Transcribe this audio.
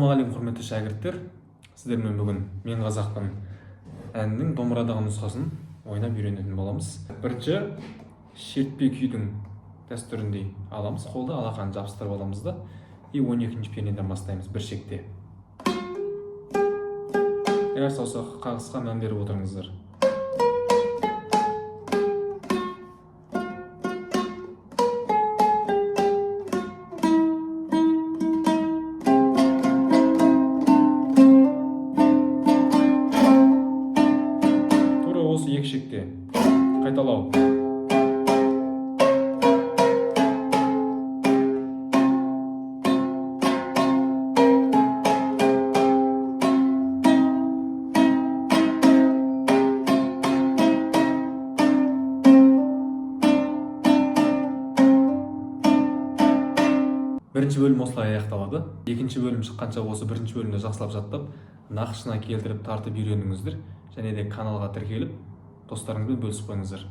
Ассалаумағалейкум, құрметті шәкірттер! Сіздермен бүгін «Мен қазақпын» әнінің домбырадағы нұсқасын ойнап үйренетін боламыз. Бірінші шертпе күйдің дәстүріндей аламыз, қолды алақанын жабыстырып аламыз да, и 12-ші пернеден бастаймыз. Бір шекте әр саусақ қағысқа мән беріп отырыңыздар. Тура осы екі шекте қайталау. Бірінші бөлім осылай аяқталады. Екінші бөлім шыққанша осы бірінші бөлімді жақсылап жаттап, нақышына келтіріп, тартып үйреніңіздер және де каналға тіркеліп, достарыңызбен бөлісіп қойыңыздар.